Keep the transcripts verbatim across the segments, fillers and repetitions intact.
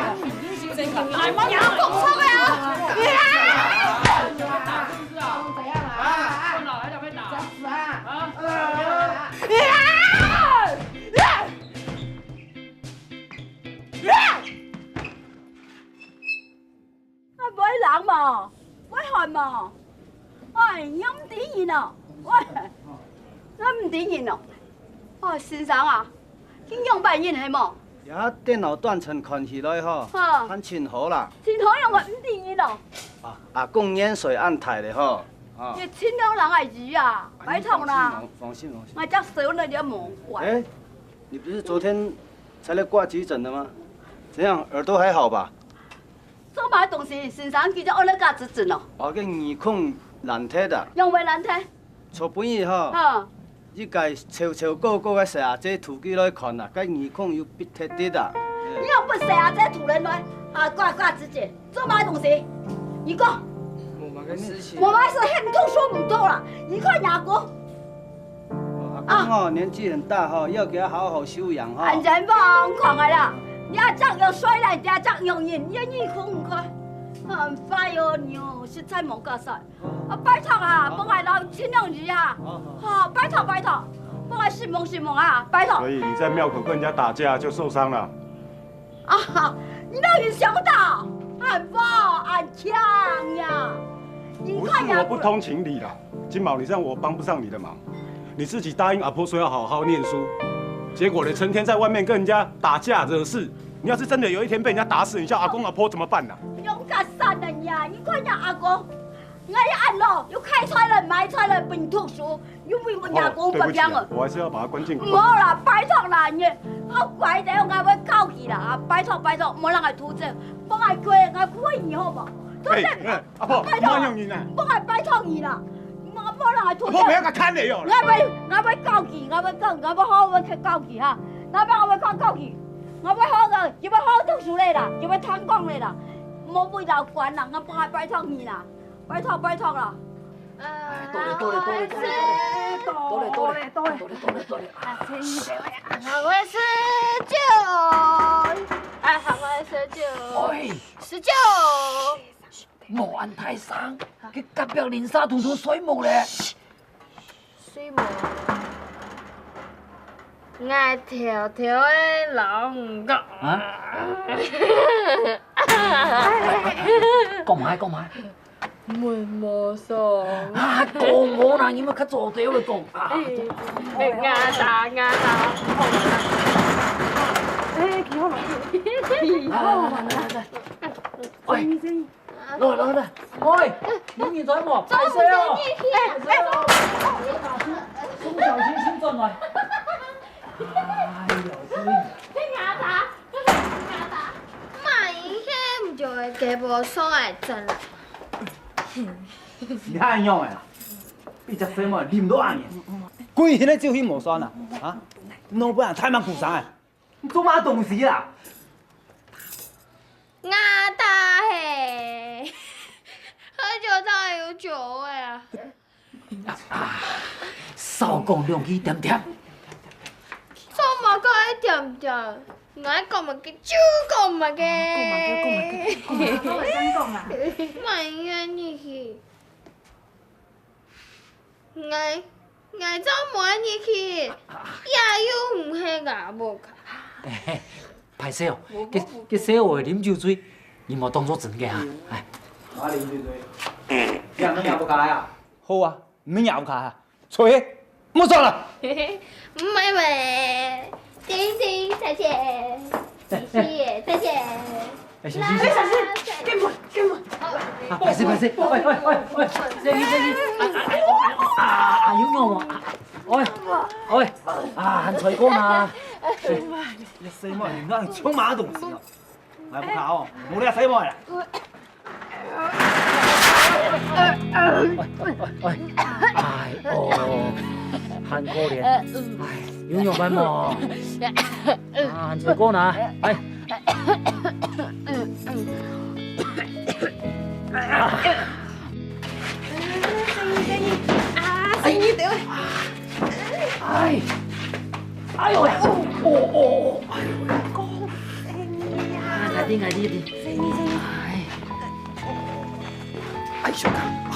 哎，妈，你要讲错了啊！啊，會冷無？會寒無？哎，你毋知人哦！喂，你毋知人哦！哎，先生啊，你仰般人係無？這電腦斷層看起來吼，哈。還真好啦。真好樣个毋知人哦！啊，阿公年歲恁大咧吼，啊。你盡量人愛醫啊，拜託啦。放心，放心，放心。𠊎隻手呢，你也無怪。哎，你不是昨天才來掛急診的嗎？怎樣，耳朵還好吧？ 做麼个東西，先生佢就愛來掛急診哦？哦，該耳空爛忒啊。仰會爛忒？昨晡日吼，哈。一個瘦瘦高高个細阿姐渡佢來看啊，該耳空有必忒滴啊。你仰分細阿姐渡人來，啊，掛掛急診，做麼个東西？你講。無麼个事情。無麼个事，喊你讀書毋讀啦，你看若哥。 阿公哦，年紀很大吼，要給他好好休養哈。恁樣放狂个啦！你阿隻樣衰來，你阿隻樣人，你个耳空毋開。很壞哦，你哦，實在無架勢。啊，拜託啊，好。幫𠊎摎親娘姨啊。好，好。好，拜託，拜託，幫𠊎承蒙，承蒙啊，拜託。所以你在廟口跟人家打架就受傷了？ 啊，你哪有想到？恁壞，恁強呀！你看呀，不是我不通情理啦，金毛，你這樣我幫不上你的忙。你自己答應阿婆說要好好念書，結果呢，成天在外面跟人家打架惹事。你要是真的有一天被人家打死，你叫阿公阿婆怎麼辦呢？用較散的呀！你看呀，阿公， 𠊎一恁老，又開出來賣出來分讀書，又為我若哥發病哦。哦，對不起啊，我還是要把他關進。無啦，拜託啦，你好乖的，𠊎會教佢啦，啊，拜託拜託，莫讓𠊎肚子，幫𠊎過，𠊎過你好無？多謝你啦，哎，哎，阿婆，拜託啦，莫用你啦。幫𠊎拜託你啦，莫無人愛讀書。我不要佢看了喲。𠊎會，𠊎會教佢，𠊎會教，𠊎會好好去教佢哈。𠊎會好好教，教佢，𠊎會好好，佢會好好讀書咧啦，佢會聽講咧啦，莫為老管啦，𠊎拜，拜託你啦，拜託，拜託啦。哎，到了，到了，到了，到了，到了，到了，到了，到了，到了，到了，啊！行，我十九。哎，行，我十九。哎，十九。 無恁大聲，佢隔壁鄰舍通通睡目咧。睡目？𠊎偷偷仔摎你講。啊？講麼个？講麼个？問無爽。啊，講無啦，你莫較早兜來講啊。哎，哎，𠊎打，𠊎打。哎，幾好玩，幾好玩啊！哎， 來，來，來，喂，有人在無？歹勢哦！歹勢哦！送小星星轉來。哎喲，對。去𠊎打，去𠊎打。媽，你看毋就會給我送來轉來。你看恁樣个啦，比隻細妹啉到恁樣。歸日仔酒興無算啊，啊？老闆太慢鼓聲哎。 你做麼个東西啦？𠊎打嘿，喝酒當然有酒味啊。啊，少講兩句，恬恬。做麼个愛恬恬？𠊎講麼个就講麼个。講麼个，講麼个，講麼个，講麼个，講啊。慢一點去。 𠊎，𠊎做麼个入去，這又毋係吾屋下。歹勢哦，該，該細妹啉酒醉，你莫當做真个哈。哎。𠊎啉酒醉，這樣你也毋敢啊？好啊，毋係也毋敢啊，出去，莫轉了。毋係喂，丁丁，再見。 謝謝，再見。哎，小心，小心，緊問，緊問。啊，歹勢，歹勢，喂，喂，喂，喂，小心，小心，啊，啊，啊，啊，啊，有用無？啊，喂，喂，啊，還吹過呢。這細妹，你那充滿東西哦。來，毋好哦，無這細妹啦。 喂，喂，喂，哎喲，還可憐，哎，有用飯無？啊，還吹過呢，哎。啊，哎，哎呦喂，哦，哦，哦，哎呦喂，講生意啊，啊，快點，快點，快點，生意，生意，哎。 哎，小剛，啊，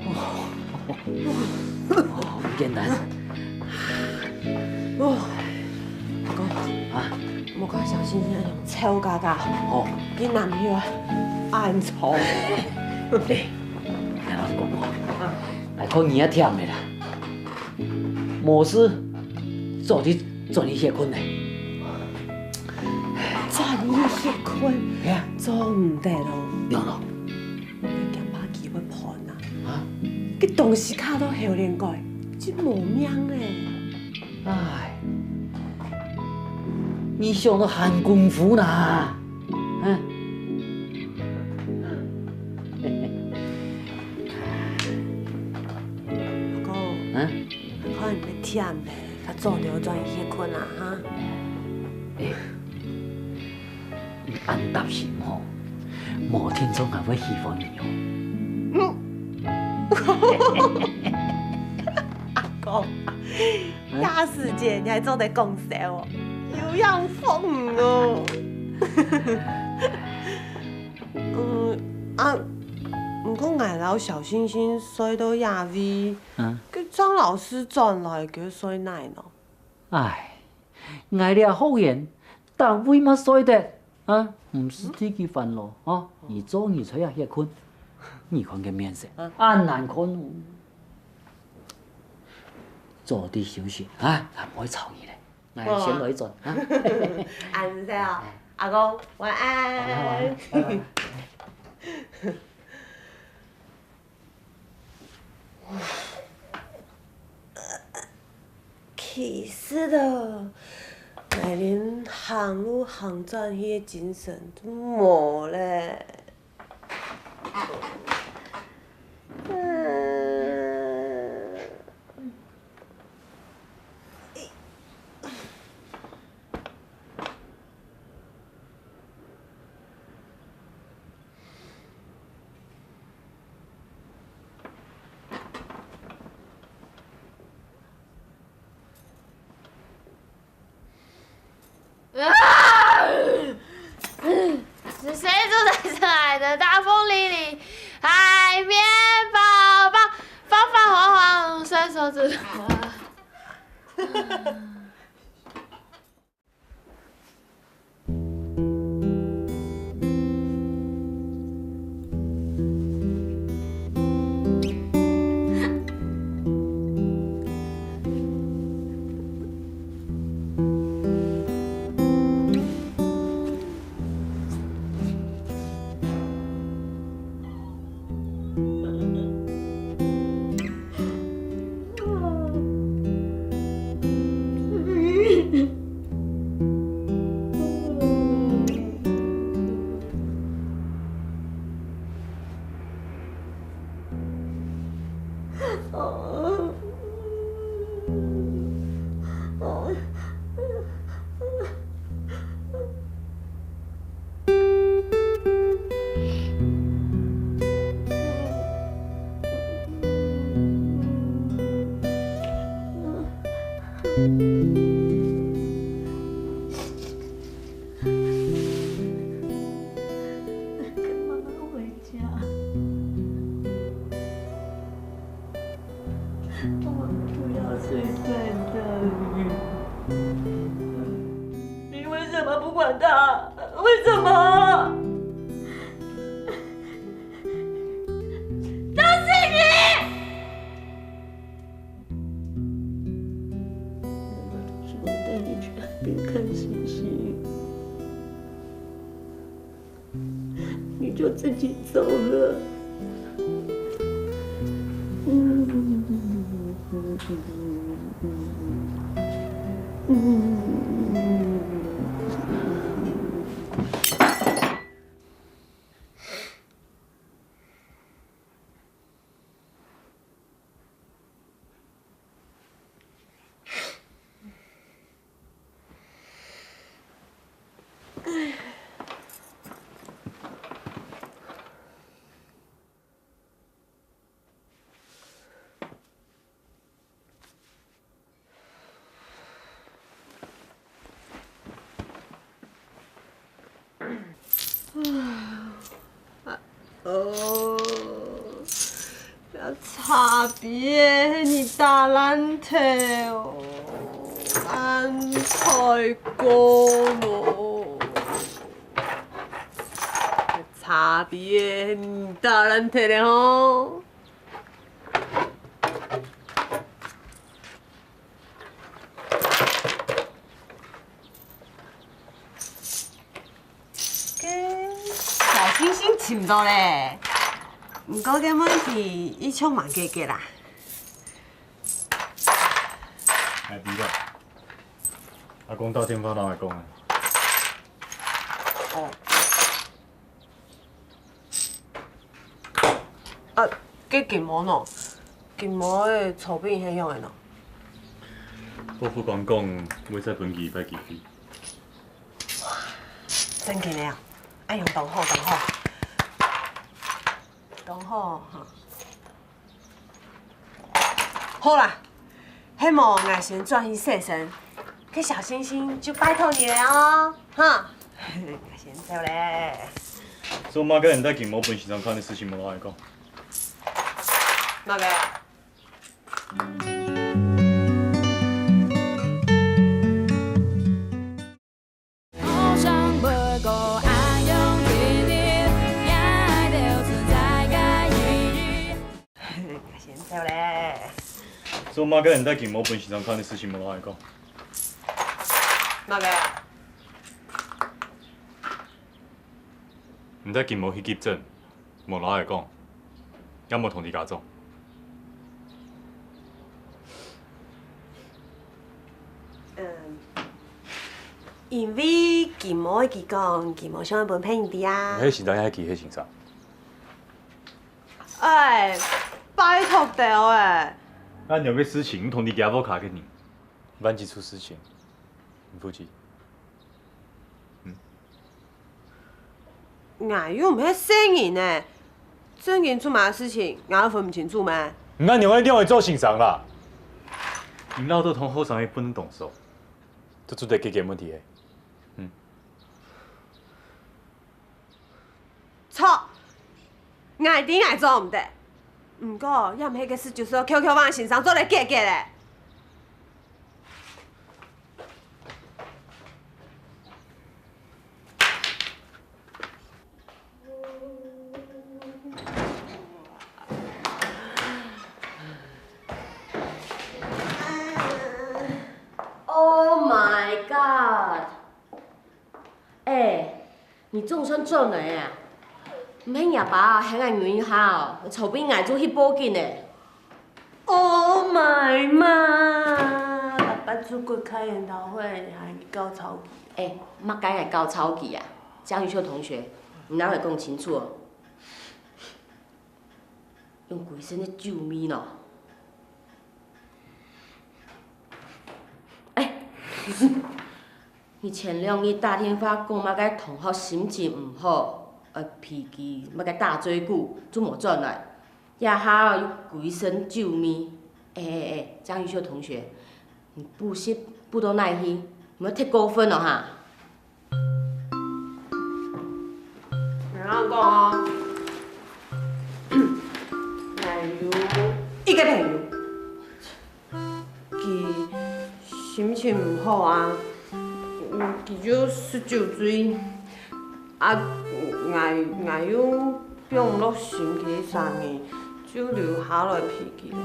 哦，哦，毋簡單。哦，阿哥，啊，莫怪小星星恁樣瘦嘎嘎，哦，佢男朋友恁醜。哎，𠊎講哦，啊，𠊎看你也忝了啦。 無事，早就轉去歇睏咧。轉去歇睏？係啊。做毋得咯。仰咯？𠊎驚怕佢會煩啊。啊？佢當時卡到喉嗹蓋，就無命咧。唉，你想到還功夫呢？嗯？阿哥，啊？ 看你會忝咧，較早兜轉去歇睏啊，哈？哎，你恁擔心吼，無定著𠊎會喜歡你哦。阿哥，這時節你還做得講笑哦，有樣瘋哦。嗯，啊，毋過𠊎摎小星星睡到這位， 嗯。該張老師轉來佢睡哪呢？唉，𠊎這學員，逐位嘛睡得，啊，毋使替佢煩惱，啊，你做你在這歇睏，你看佢面色，嗯。恁難看哦。早點休息，啊，𠊎毋會吵你咧，𠊎先來轉，啊。恁細哦，阿公，晚安。晚安，拜拜。 其實哦，𠊎連行路行轉去个精神都無咧。那時候真的，哇。跟妈妈回家。我们不要睡在这里。你为什么不管他？为什么？都是你！我带你去海边看星星。 你就自己走了。哦，這茶杯仔，你打爛忒哦，恁衰過咯。茶杯仔，你打爛忒了吼。 該小星星尋到咧，毋過該問題一直無解決啦。哎，知啦，阿公打電話摎𠊎講啊。哦。 啊，該金毛呢？金毛个草本係仰仔呢？保護官講會再分佢一擺機會。真个呢？恁樣當好，當好。當好，哈。 好啦，係無𠊎先轉去洗身，該小星星就拜託你了哦，哈。𠊎先走咧。做麼个你帶金毛分先生看个事情無摎𠊎講？麼个啊？ 先走咧。做麼个你帶金毛分先生看个事情無摎𠊎講？麼个啊？你帶金毛去急診， 無摎𠊎講，也無通知家長。嗯，因為金毛佢講，金毛想愛分別人知啊。係先生也係佢係先生？哎，拜託兜欸！恁樣个事情，毋通知厥屋下个人，萬一出事情，你負責。 𠊎又毋係細人仔，正經出麼个事情，𠊎會分毋清楚咩？你恁樣愛仰仔做先生啦？你恅著同學生个分量動手，就做得解決問題个。嗯。著！𠊎知𠊎做毋得。毋過，也毋係該十九歲QQ網先生做得解決个。 Oh my god！哎，你總算轉來啊！毋係若爸喊𠊎忍一下哦，吵分𠊎就去報警呢。Oh my god！爸爸出國開研討會，還搞吵佢。哎，麼个𠊎搞吵佢啊？江玉秀同學，你拿來講清楚哦！用歸身个酒味咯！哎， 你前兩日打電話講麼个同學心情毋好，呃，脾氣麼个打嘴鼓，就無轉來。這下又歸身酒味。哎哎哎，張玉秀同學，你補習補到哪去？毋好忒過分了哈！𠊎摎你講哦，𠊎有一個朋友， 佢心情毋好啊，嗯，佢就食酒醉，啊，𠊎，𠊎又放毋落心，佢三日就留下來陪佢咧。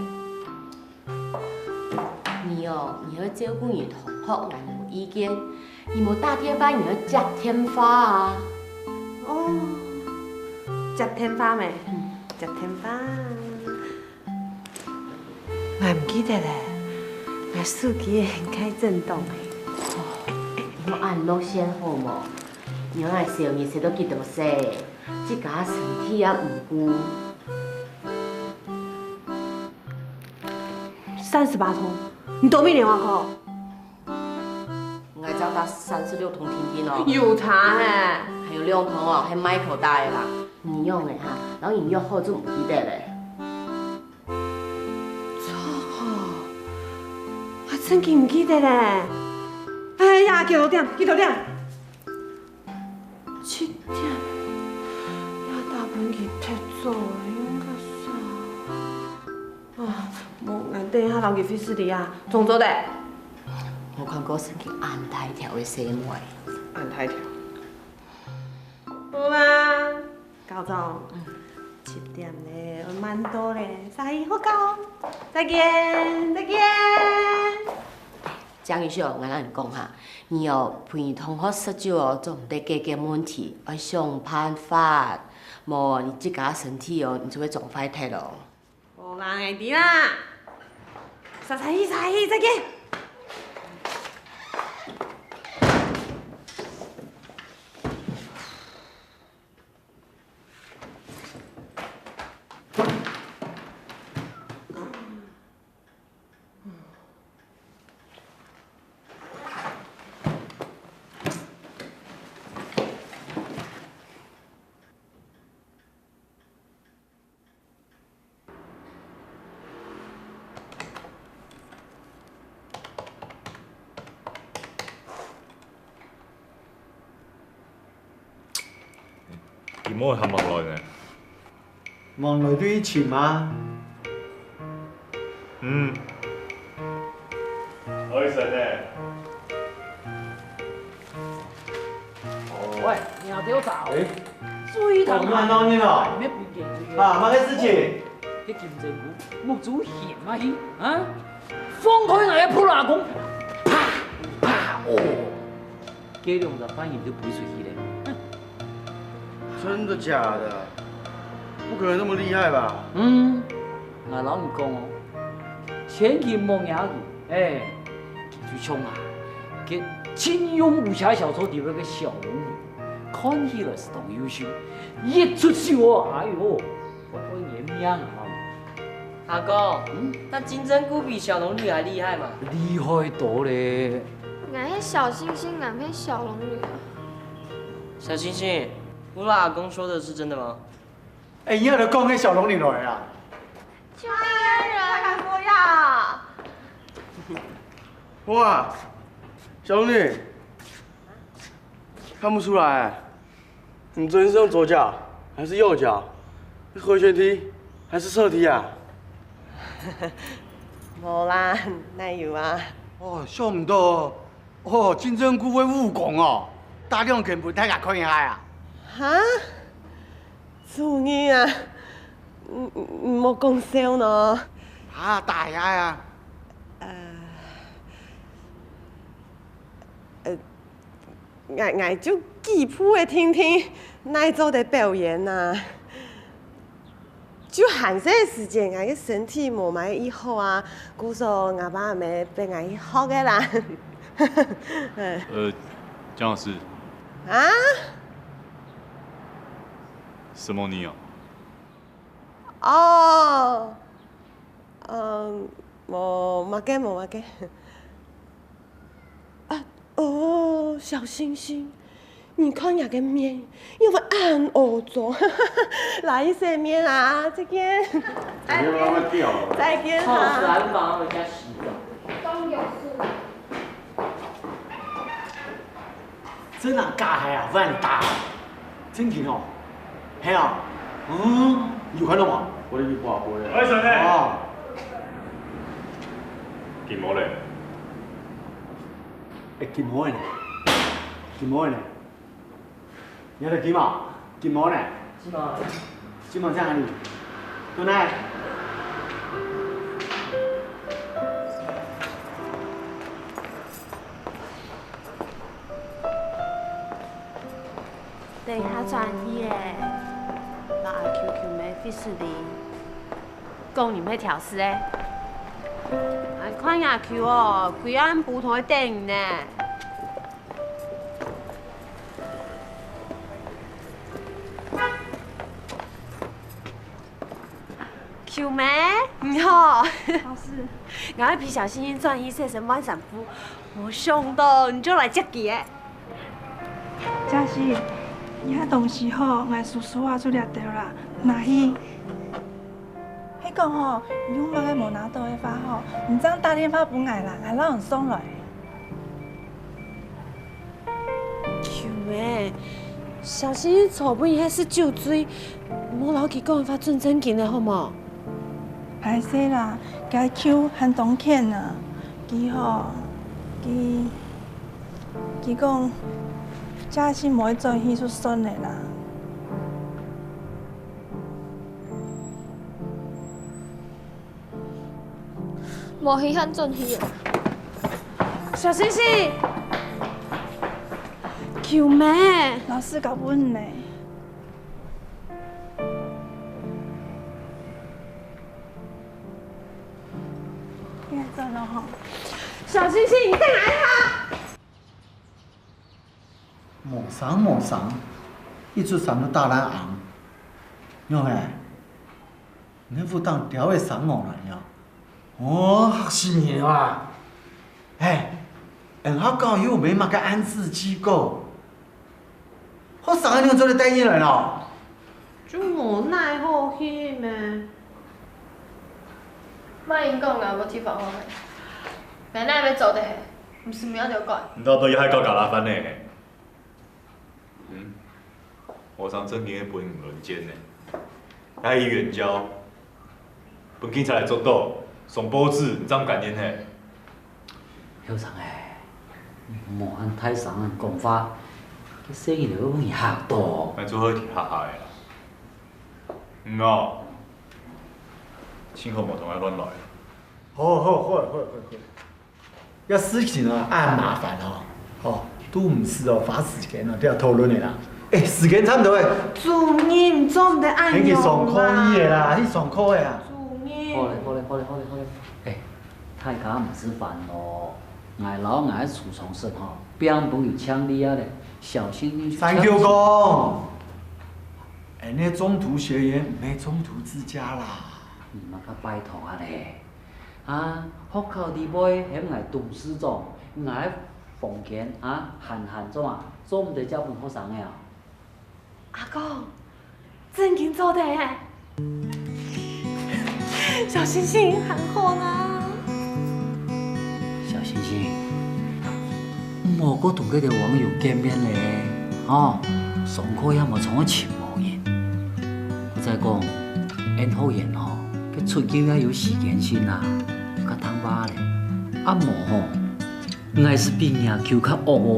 你哦，你愛照顧你同學，𠊎無意見。你無打電話，你愛接電話啊。哦，接電話咩？嗯。接電話。 𠊎毋記得咧，𠊎手機很愛震動欸。你莫恁落線好無？你看𠊎小人生到幾多歲，自家身體也毋顧。三十八通，你都沒電話call？ 𠊎正打三十六通定定哦。有差嘿！還有兩通哦，係Michael打个啦。你仰仔哈，摎人約好就毋記得咧。著哦，𠊎真經毋記得咧。哎呀，幾多點？幾多點？七點。也打分佢忒早了，應該係。 啊，無，𠊎等一下摎佢會失禮啊，總做得。無看過生到恁大條个細妹。恁大條。好啊，校長，嗯。七點咧，愛慢到咧，生意好搞。再見，再見。 江玉秀，𠊎摎你講哈，你哦，陪同學食酒哦，做毋得解決問題，愛想辦法，無你自家身體哦，你就會撞壞忒咯。好啦，𠊎知啦。煞煞去，煞煞去，再見。佢無喊人來呢？ 望來對尋啊。嗯。愛神呢？喂，你好，早。欸，注意他。哦，你看到你了。你們不給注意。啊，麼个事情？這金針菇，目珠顯嘛去，啊？放開那個破老公，啪，啪，哦。 該兩隻犯人就飛出去了。真的假的？不可能那麼厲害吧？嗯，𠊎摎你講哦，千祈莫惹佢，哎，佢就像啊，該金庸武俠小說裡背个小龍女，看起來係當優秀，一出手哦，哎喲，會會連命啊！ 阿哥，嗯？該金針菇比小龍女還厲害嘛？厲害多了。𠊎係小星星，𠊎毋係小龍女啊。小星星，烏拉阿公說的是真的嗎？哎，你也來講該小龍女來啊？就那個人。他敢說呀？哇，小龍女，看不出來欸。 你昨天是用左腳還是右腳？回旋踢，還係掃地啊？無啦，哪有啊？哦，想毋到，哦，金針菇會蜈蚣哦，打兩拳分大家看一下啊。哈？主任啊，你你你莫講笑喏。啊，打一下啊。呃，呃， 𠊎𠊎就幾步仔定定，哪做得表演啊？就還細个時節，𠊎个身體無麼个好啊，故所吾爸姆逼𠊎去學个啦。呃，江老師，啊？什麼你有？哦，嗯，無麼个，無麼个。啊，哦，小星星，你看你个面，又會恁烏糟，來去洗面啊，再見。再見，再見哈。好，是啊，你马上回家洗澡。当有事。 真个假个啊？毋然你打，真个哦？係啊，嗯，你有看到無？我咧去跋杯啊。喂，小弟，哦，金毛咧？哎，金毛个呢？金毛个呢？你看到金毛？金毛呢？是吗？金毛在哪里？在哪？ 等下轉去欸，摎阿舅舅姆費斯利講你毋係挑事欸。哎，看阿舅哦，歸暗晡都在等你呢。 舅姆，你好。老師，𠊎愛陪小星星轉去洗身換衫褲，無想到你就來接佢欸。佳琪，你个東西吼，𠊎收收啊就這兜啦，拿去。係講吼，你有麼个無拿到个話吼，你正打電話分𠊎啦，𠊎摎你送來。 舅姆，小星星昨晡日係食酒醉，莫摎佢講話準正經个好無？歹勢啦，該舅還當譴啊！佢吼，佢佢講，假使無愛轉去就算了啦。 無稀罕轉去啊！小星星，救命！老師搞不呢。應該轉了吼。小星星，你等一下！無聲無聲，一出衫就打爛罌。仰仔？ 你會當鳥仔生戇來呀？哦，嚇死人啊！哎，恩學校又毋係麼个安置機構，學生个你做得帶入來咯？就無奈好去咩？莫恁講啊，無地方好去。奶奶要做得係，毋係無愛管。你到底還搞搞拉番呢？ 嗯，學生正經个分人輪姦呢，還去援交，分警察來捉到，上報紙，你正甘願係？校長欸，你莫恁大聲恁講話，該細人仔會分人嚇到。𠊎做好聽哈哈个啦。嗯哦，幸好無同𠊎亂來。好好好好好好。 這事情啊，恁麻煩哦，吼，都毋使哦花時間哦，這討論个啦。哎，時間差毋多誒，主任，做毋得恁樣啦。你去上課去个啦，去上課个啊。主任。好咧，好咧，好咧，好咧，好咧。哎，大家毋使煩惱，𠊎摎𠊎个儲藏室吼，並無有清理啊咧，小星星去。三舅公，哎，你中途學員毋係中途之家啦。你嘛較拜託啊咧。 啊，學校裡背喊𠊎董事長，𠊎个房間啊，閒閒做啊，做毋得借分學生个啊。阿公，正經做得欸！小星星還好啦。小星星，毋好過同該兜網友見面咧，吼，上課也無像个尋某人。我再講，𫣆學好言吼，該出去愛有時間性啊，較聽話咧。啊無吼，𠊎斯比若舅較惡哦。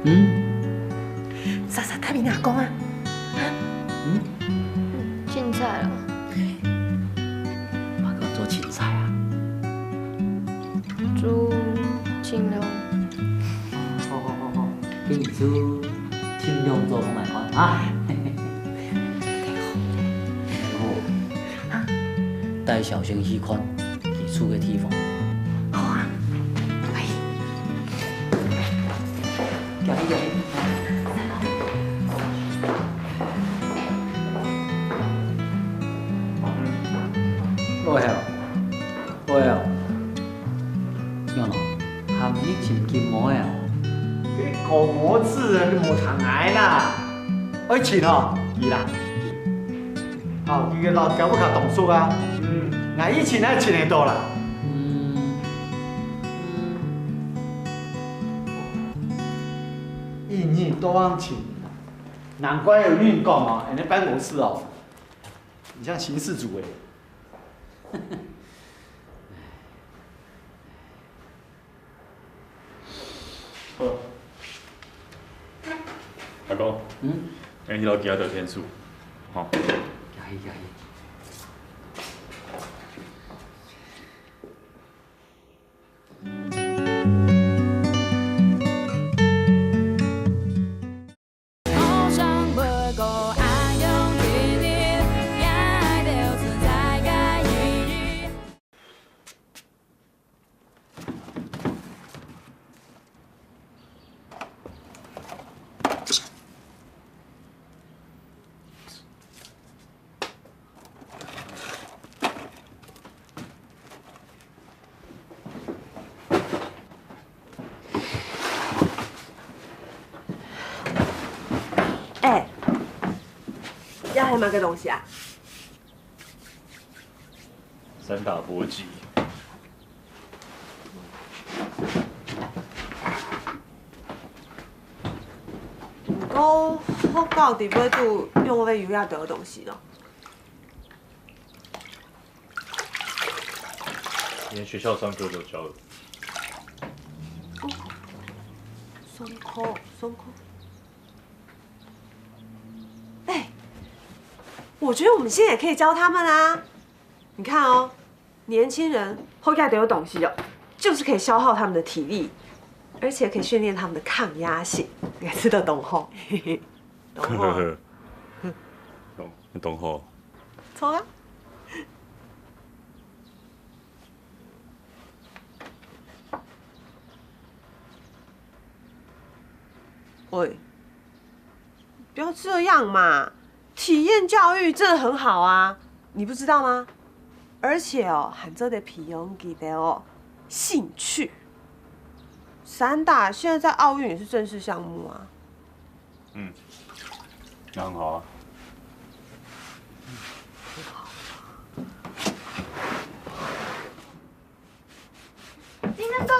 嗯？莎莎，佮你阿公啊？嗯？凊彩啦。麼个做凊彩啊？就盡量。好好好好，恁就盡量做分𠊎看啊。好。 帶小新去看佢住个地方。好啊。哎。行去，行去。嗯。落後。落後。仰咯？還一尋金毛个哦。你講我自然就無談愛啦。愛尋哦，佢啦。 哦，佢个老家屋下當熟啊。嗯，𠊎以前也尋得到啦。嗯，嗯。一日到暗尋，難怪有人講哦，恁呢辦公室哦，你像刑事組哎。 好。阿公，嗯？哎，你老家的天数，吼。加一，加一。 哎，這係麼个東西啊？ 散打搏擊。毋過學校底背都用个有這兜東西咯。連學校上課都教的。上課，上課。 哎，我覺得我們現在也可以教他們啊。你看哦，年輕人學這兜東西哦，就是可以消耗他們的體力，而且可以訓練他們的抗壓性。你看，這都懂吼，嘿嘿，懂吼。懂，懂吼。錯啊。 喂，不要這樣嘛！體驗教育真的很好啊，你不知道嗎？而且哦，還做得培養佢兜哦興趣。散打現在在奧運也是正式項目啊。嗯，那很好啊。 金正哥，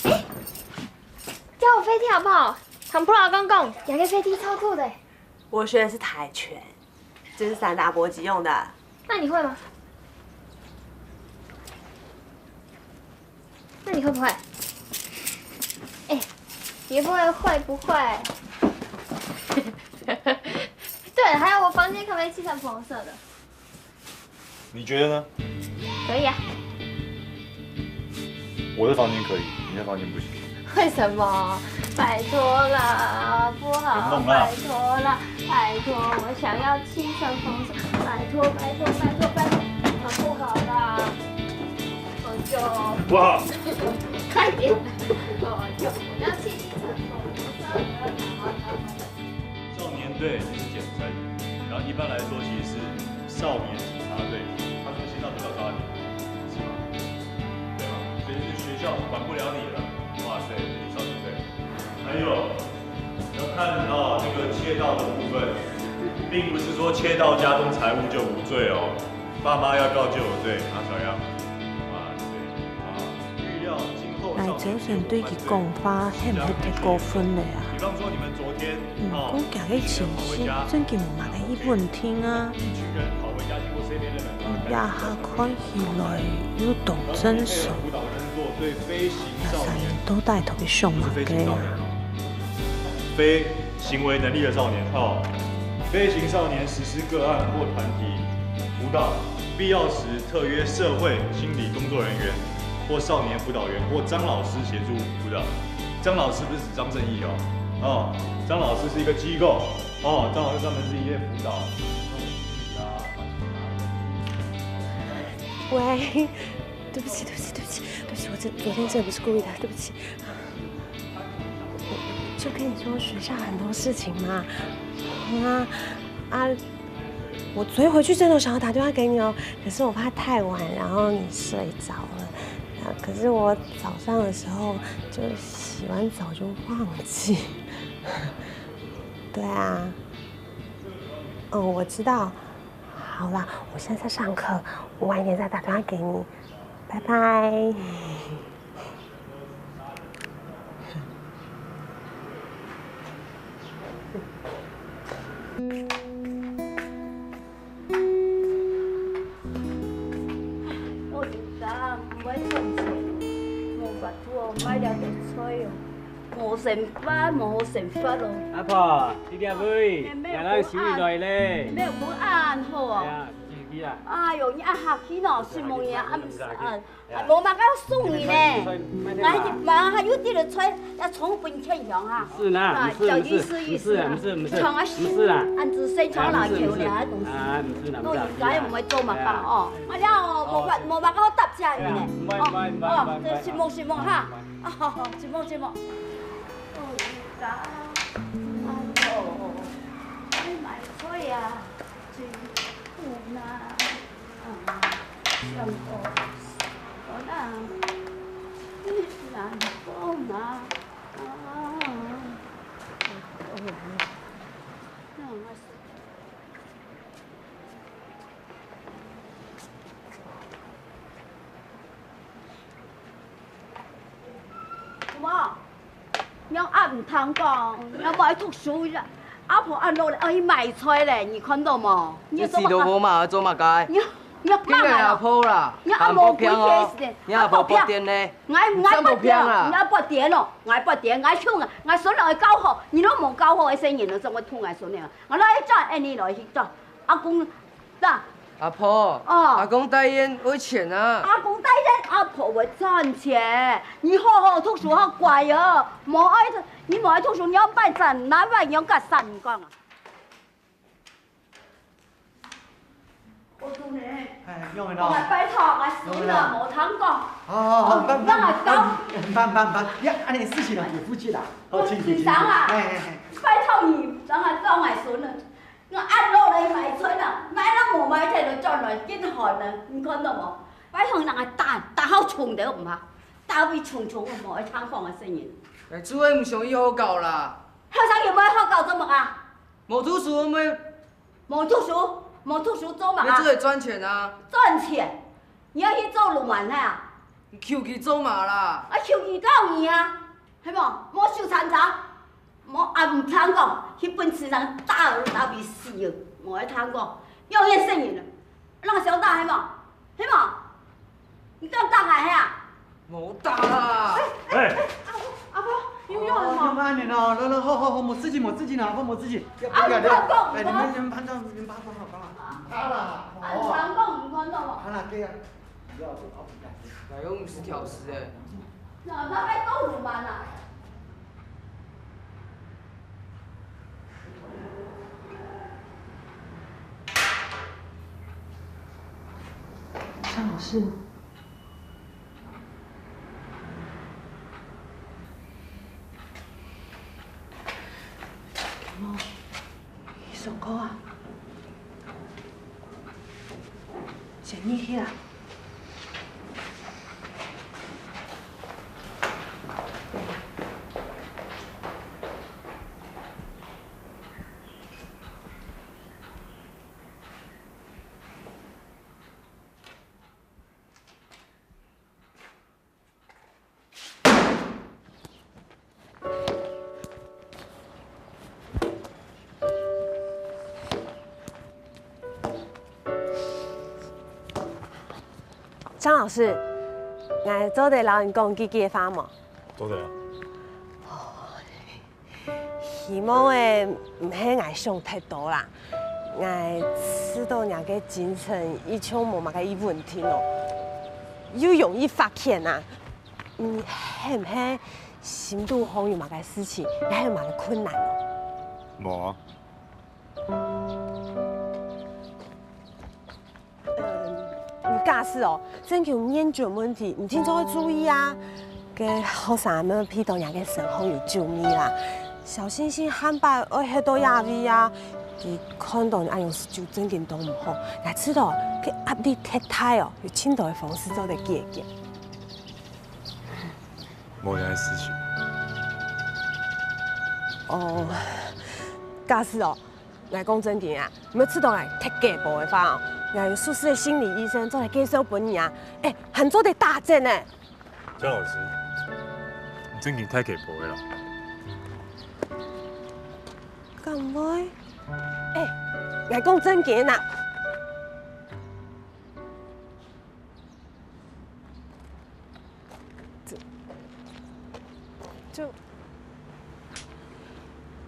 欸，借𠊎飛踢好不好？同Pro老公講，這個飛踢超酷的。我學的是跆拳，這是散打搏擊用的。那你會嗎？那你會不會？欸，你會不會，會不會？對了，還有我房間可不可以漆成粉紅色的？ 你覺得呢？可以啊。我的房間可以，你的房間不行。為什麼？拜託啦，不好，不用弄啦。拜託啦，拜託，我想要漆成紅色，拜託，拜託，拜託，拜託，好不好啦？我就不好。快點，我就我要漆成紅色了。 少年队就是简称，然后一般来说其实是少年警察队，他们先到学校抓你，是吗？对吗？所以就是学校管不了你了，哇塞，你少年队。还有，要看到那个窃盗的部分，并不是说窃盗家中财物就无罪哦，爸妈要告就有罪，拿小样。哇塞，啊，预料今后少年借火犯罪， 過分了啊。比方說你們昨天，毋過佢个情緒真經無麼个異穩定啊。一群人跑回家，經過這下看起來有當成熟。這三年到底特別想麼个啊？非行為能力的少年，哦，非行少年實施個案或團體輔導，必要時特約社會心理工作人員或少年輔導員或張老師協助輔導。張老師不是指張正義哦，哦，張老師是一個機構，哦，張老師專門是一些輔導。 喂，对不起，对不起，对不起，对不起，我真，昨天真的不是故意的，对不起。我就跟你说，学校很多事情嘛。啊，啊，我昨天回去真的有想要打电话给你哦，可是我怕太晚，然后你睡着了。啊，可是我早上的时候就洗完澡就忘记。对啊。哦，我知道。好啦，我现在在上课，我晚一点再打电话给你，拜拜。 老人家，毋愛賺錢，無法度哦，買了就衰哦，無生活，無好生活咯。阿婆，你這位，哦，也人收起來咧。沒有，無恁好哦。哎呀，去，去啦。哎喲，你恁客氣喏，承蒙你啊，啊，毋使啊。 啊，無麼个送你呢。𠊎嘛還有滴仔菜，也充分健康啊。毋使啦，啊，毋使，小意思意思啊。毋使，毋使，毋使啦。恁仔細像籃球了，還東西。啊，毋使啦，毋使啦。老人家也毋會做麼个哦。啊了哦，無法，無麼个好答謝你呢。哎呀，毋會，毋會，毋會，哦，毋會，這承蒙，承蒙哈。哦，承蒙，承蒙。老人家，哎喲，你買菜啊，真苦呐。 仰會毋聽講，仰無愛讀書啦？阿婆恁老咧，愛去買菜咧，你看到無？你做麼个？你死都無嘛，愛做麼个？你，你，你，你阿婆啦，你阿婆不會死的，你阿婆不會死的。阿婆不會死。𠊎，𠊎不會死啦，你阿婆不會死哦，𠊎不會死，𠊎想啊，𠊎孫仔愛教好，你都無教好，這細人仔，怎會渡𠊎孫仔啊？𠊎來一轉，哎，你來去轉，阿公 啦。阿婆，哦。阿公戴燕愛錢啊。阿公戴燕，阿婆會賺錢。你好好讀書，好乖哦。無愛，你無愛讀書，你愛買衫，拿來用个衫講啊。我講呢，哎，用得到。𠊎拜託，𠊎孫仔無聽講。好，好，好，哦，慢，讓𠊎教。慢，慢，慢，呀，恁樣事情啊，有福氣啦。好，請，請，請。先生啊，哎，哎，哎。拜託你，讓𠊎教𠊎孫仔。 𠊎恁老來買菜啦，買啦無買菜就轉來緊寒啊，你看到無？拜託人家打，打好重都毋怕，打會重重無愛聽講个細人。哎，主任毋想伊好教啦。後生又無愛好教做麼个？無讀書，無，無讀書，無讀書做麼个？你做得賺錢啊。賺錢？你愛去做鱸鰻啊？你求其做嘛啦。啊，求其到你啊，係無？無收田產。 無，啊，毋聽講，去分先生打，打到死哦，無愛聽講，用个細人啊，人想打係無？係無？你敢打𠊎係啊？無打啦。哎，哎，哎，阿婆，阿婆，你有用什麼？哦，你們按呢哦，來，來，好，好，好，無事情，無事情啦，阿婆，無事情。不要，不要，不要，啊，毋好講，哎，你們，你們拍照，你們拍照，好，好，好。啊，毋聽講，毋看到無？好啦，對啊。不要，不要，不要。哎，又毋係挑事誒。那，那還講什麼呢？ 張老師，你上課啊？先入去啊。張老師，𠊎做得摎你講幾句話無？做得啊。希望欸，毋係𠊎想忒多啦。𠊎試著若个精神一向無麼个問題哦，又容易發譴啊。你係毋係心肚項有麼个事情，也係有麼个困難哦？無啊。 嗯，你假使哦，真經有嚴重問題，你定著愛注意啊。該學生乜鼻著若个身項有酒味啦，小星星下擺愛歇到這位啊，佢看著你恁樣就真經當毋好。𠊎知著，該壓力忒大哦，有盡多个方式做得解決。無這个事情。哦，假使哦， 𠊎講真經啊，你試著𠊎忒雞婆个話哦，𠊎有熟識个心理醫生做得介紹分你啊，欸，還做得打折呢。張老師，你真經忒雞婆个啦。敢會？欸，𠊎講真經啊。 就，就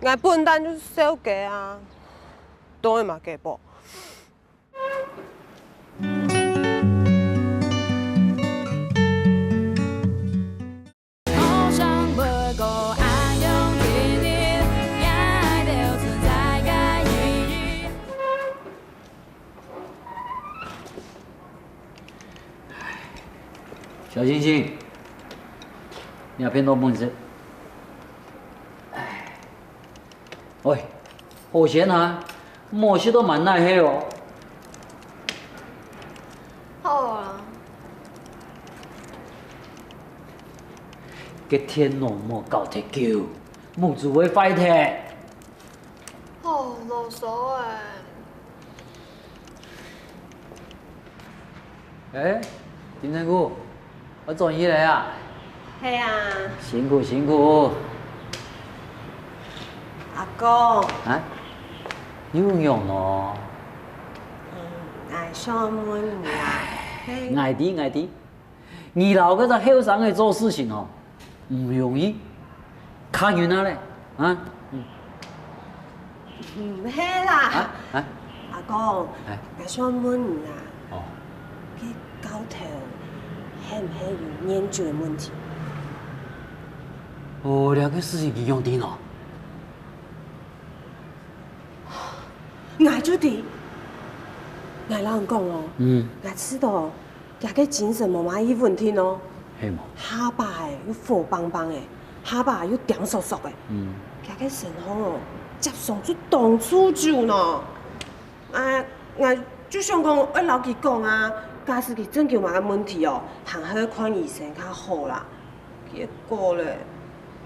，𠊎本旦就瘦雞啊，當然嘛雞婆。 小星星，你也騙到本事。唉，喂，好鮮啊，莫食到滿哪去哦。好啊。該電腦莫搞忒久，目珠會壞忒。 哦，囉嗦欸。欸，金城武，愛轉去了啊？係啊。辛苦辛苦。阿公。啊？又仰呢？嗯，𠊎想問你啊，係，𠊎知，𠊎知。 你摎該隻後生仔做事情吼，毋容易，較忍啊咧，啊？嗯。毋係啦，啊？啊？阿公，哎。𠊎想問你啊，哦。該教頭係毋係有酗酒个問題？哦，這个事情你仰知呢？𠊎就知，𠊎摎你講哦，嗯。𠊎知道， 厥个精神無麼个問題哦。係無？下把仔又火棒棒仔，下把仔又恬索索仔。嗯。厥个身項哦，輒常就當酗酒呢。啊，𠊎就想講愛摎佢講啊，假使佢真經有麼个問題哦，還係看醫生較好啦。結果咧，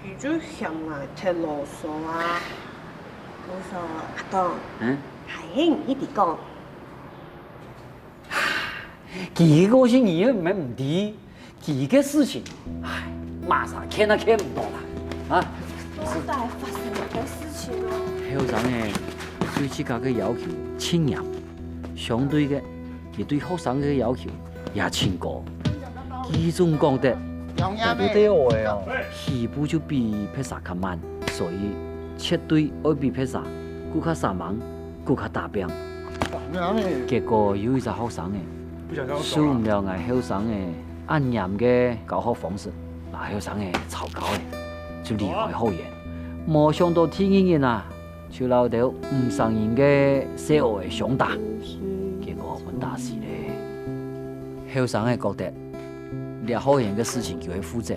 佢就嫌𠊎忒囉嗦啊。囉嗦，阿公，嗯？還係你一直講。 佢个個性你又毋係毋知，佢个事情，唉，麼儕勸也勸毋到啦，啊！到底發生麼个事情啊？後生仔對自家个要求盡嚴，相對个，佢對學生个要求也盡高。佢總講得，佢對我个哦，起步就比別儕較慢，所以絕對愛比別儕更較煞猛，更較打拚。 結果有一隻學生仔，受毋了𠊎後生仔恁嚴个教學方式，摎後生仔吵交仔，就離開學園。無想到第二日啊，就摎兜毋承認个細孲仔相打，結果分打死咧。後生仔覺得，這學園个事情佢會負責，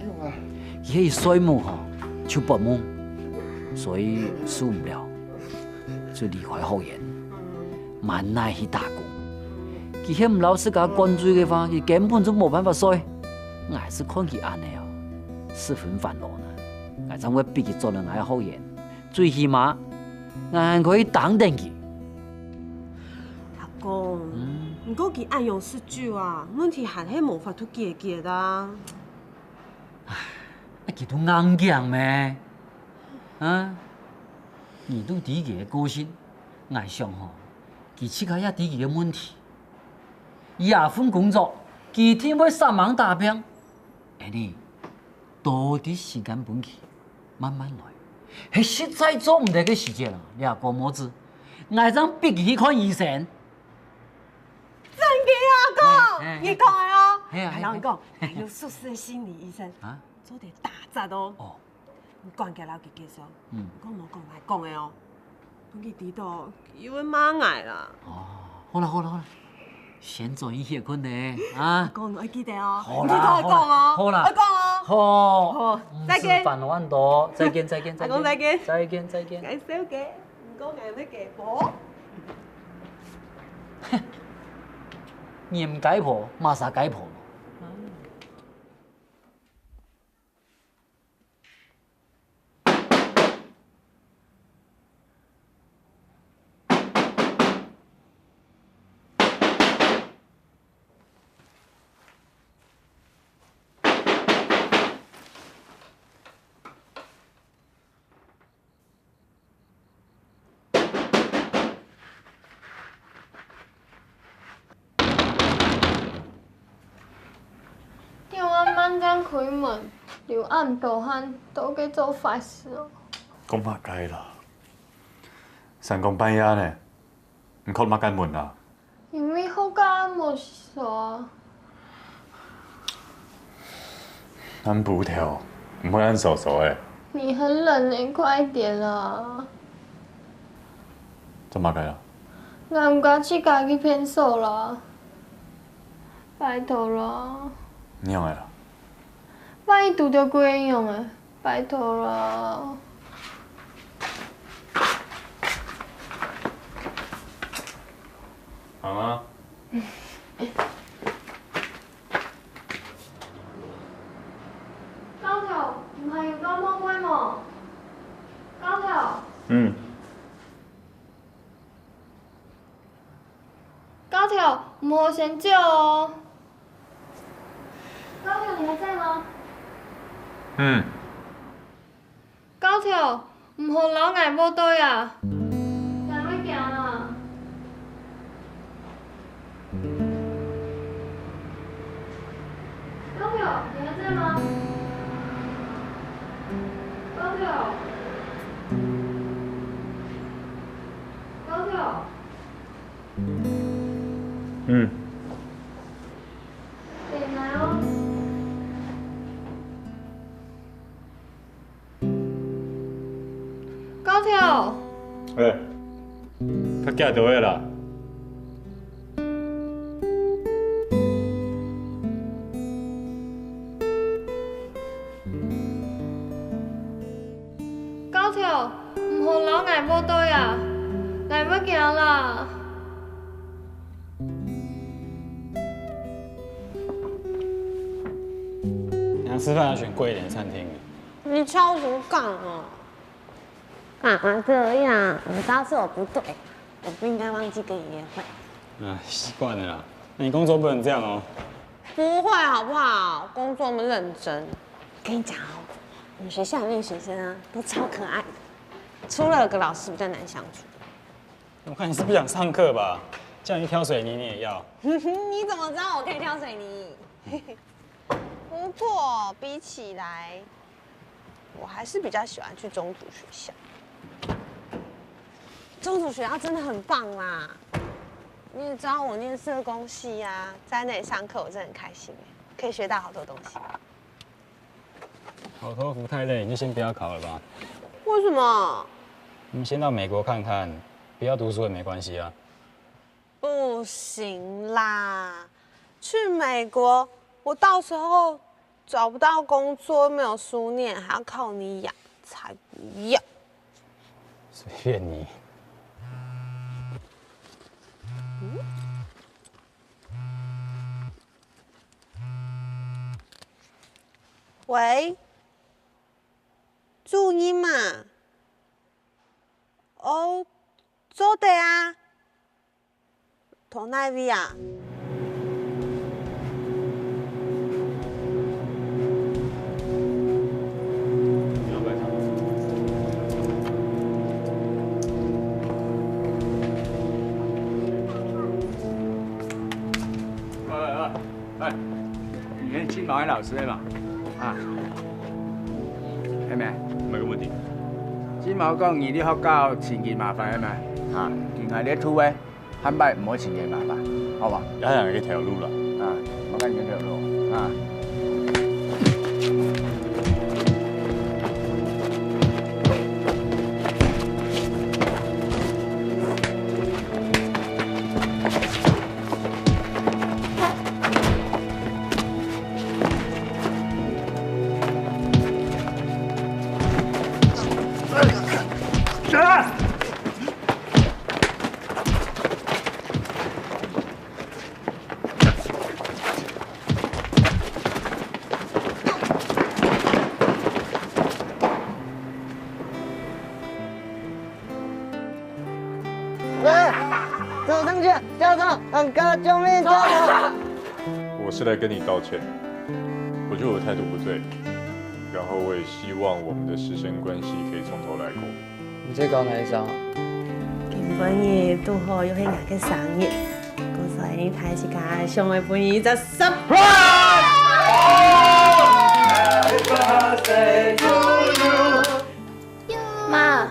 佢係睡目吼就發夢，所以受毋了。 就離開學園，滿哪去打工。佢係毋摎自家灌醉个話，佢根本就無辦法睡。𠊎係看佢恁仔哦，十分煩惱呢。𠊎正會逼佢轉來𠊎个學園，最起碼，𠊎還可以當等佢。阿公，嗯？毋過佢恁樣食酒啊，問題還係無法度解決啊。唉，啊佢都硬頸咩？ 啊，你都知佢个個性，𠊎想吼，佢自家也知佢个問題。佢這份工作，一定會煞猛打拚。Annie，多啲時間分佢，慢慢來。係實在做毋得个時節啦，這個妹仔，𠊎正逼佢去看醫生。真个啊，阿公，哎，哎，你講个哦。哎呀，哎，哎。𠊎摎你講，𠊎有熟識个心理醫生，啊？做得打折哦。哦。你趕緊摎佢介紹，嗯。你講無講，𠊎講个哦。 分佢知道，佢會罵𠊎啦。哦，好啦好啦好啦，先做一歇睏咧，啊。阿公，你愛記得哦，好啦，你記得愛講哦，好啦，愛講哦。好，好，再見。毋使煩惱恁多，再見再見再見，阿公再見。再見再見。𠊎笑个，毋過𠊎會个婆。你毋該婆，麼儕該婆？ 叫𠊎慢點開門，流恁多汗，都係做壞事哦。講麼个啦？三更半夜呢，你叩麼个門啊？ 因為學校無鎖。恁烏頭，毋會恁趖趖个。你很冷欸，快點啦！做麼个啊？𠊎毋敢自家去便所啦，拜託啦。仰仔啊？萬一堵著鬼仰仔？ 拜託啦。媽媽。高頭，毋係有到外背無？高頭。嗯。 高頭，毋好先走哦。高頭，你還在嗎？嗯。高頭，毋好摎𠊎無對啊！𠊎會驚啊！高頭，你還在嗎？高頭，高頭。 嗯。等來哦。高頭。欸，較遽就會啦。 高頭，毋好摎𠊎無對啊！𠊎會驚啦！你吃飯要選貴一點的餐廳。你超級敢哦！幹嘛這樣？你知道是我不對，我不應該忘記跟你約會。啊，習慣了啦。那你工作不能這樣哦。不會好不好？工作那麼認真。跟你講哦，我們學校裡面學生啊，都超可愛的，除了有個老師比較難相處。我看你是不想上課吧？叫你去挑水泥，你也要。你怎麼知道我可以挑水泥？不過比起來，我還是比較喜歡去宗族學校。宗族學校真的很棒啦！你也知道我念社工系啊，在那裡上課我真的很開心欸，可以學到好多東西。 考托福太累，你就先不要考了吧。為什麼？我們先到美國看看，不要讀書也沒關係啊。不行啦，去美國，我到時候找不到工作，沒有書念，還要靠你養，才不要。隨便你。喂，主任嘛？哦，做得啊。在哪位啊？ 來，來，來，來，老師嘛，啊，係無？沒個問題。這無講你在學校尋佢麻煩係無？啊，佢𠊎這圖誒，下擺毋好尋佢麻煩，好無？也係一條路啦。啊，無講一條路啊。走上去，校長，喊家長，救命，校長！我是來跟你道歉，我覺得我態度不對，然後我也希望我們的師生關係可以從頭來過。你在講哪一張？今晡日拄好又係𠊎个生日，故所大自家想愛分你一隻surprise！媽，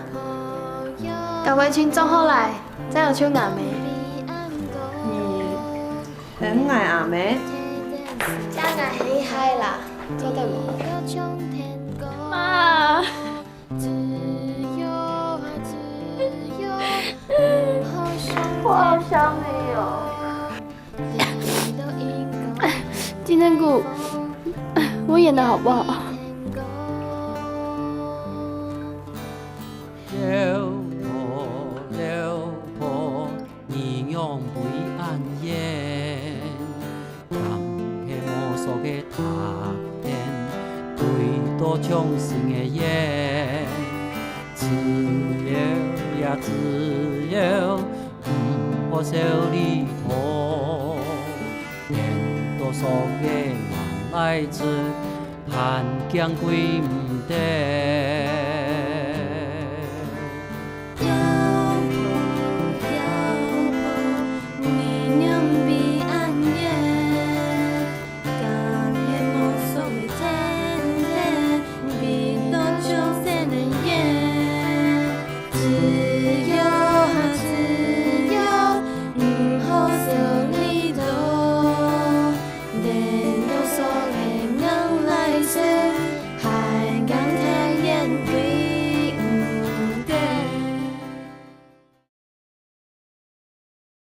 今晡日請做好來，正有請阿姆。你喊𠊎阿姆？正𠊎係啦，做得無？媽，我好想你哦。 金針菇，我演的好不好？劉婆，劉婆，你仰會恁冤？當係無數个大片，堆到像新个煙。自由呀，自由， 毋好愁裡頭，顛倒索个眼來直，還驚鬼毋得。